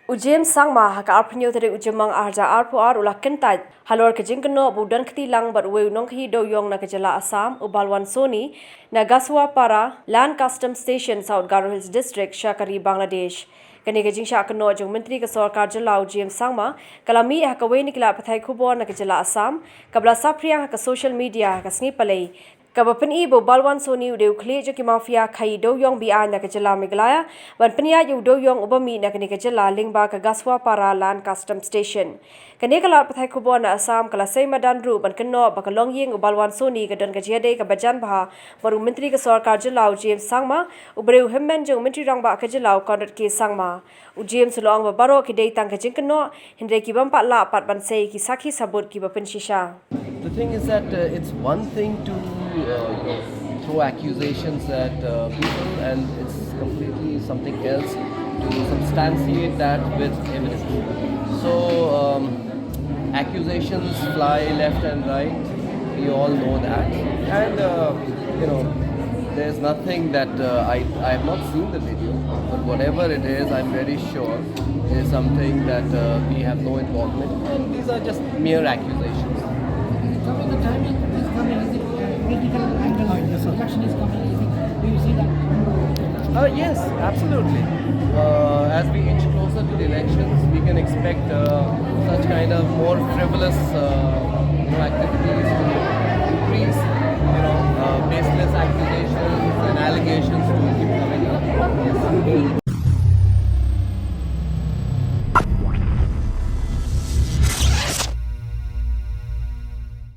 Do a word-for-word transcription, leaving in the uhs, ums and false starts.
U James Sangma ha ka arphew tarik u Jymmang arhajar arphew ar u la kyntait halor ka jingkynnoh ba u don kti lang bad uwei u nongkhaii dewiong na ka jylla Assam, u Balwant Soni, na Gasuapara Land Customs Station, South Garo Hills District, sha ka ri Bangladesh. Kane ka jingshah kynnoh jong u Myntri ka Sorkar Jylla u James Sangma ka la mih ha kawei na ki lad pathai khubor na ka jylla Assam, kaba la saphriang ha ka social media ha ka sngi Palei, kaba pyni ba u Balwant Soni u dei u khlieh jong ki mafia khaii dewiong be-aiñ na ka jylla Meghalaya, ban pynïaid ïa u dewiong uba mih na kane ka jylla lyngba ka Gasuapara Land Customs Station. Kane ka lad pathai khubor na Assam ka la sei madan ruh ban kynnoh ba ka longïing u Balwant Soni ka don ka jingïadei kaba jan bha bad u Myntri ka Sorkar Jylla u James Sangma, uba dei u hynmen jong u Myntri Rangbah ka jylla u Conrad K Sangma. U James u la ong ba baroh ki dei tang ka jingkynnoh, hynrei ki bym pat lah pat ban sei ki sakhi sabut kiba pynshisha. The thing is that uh, it's one thing to uh, throw accusations at uh, people, and it's completely something else to substantiate that with evidence. So um, accusations fly left and right. We all know that, and uh, you know, there's nothing that uh, I I have not seen the video, but whatever it is, I'm very sure is something that uh, we have no involvement, and these are just mere accusations. Some of the timing is coming, is it uh, political angle? Election is coming, is it? Do you see that? Uh, yes, absolutely. Uh, as we inch closer to the elections, we can expect uh, such kind of more frivolous uh, you know, activities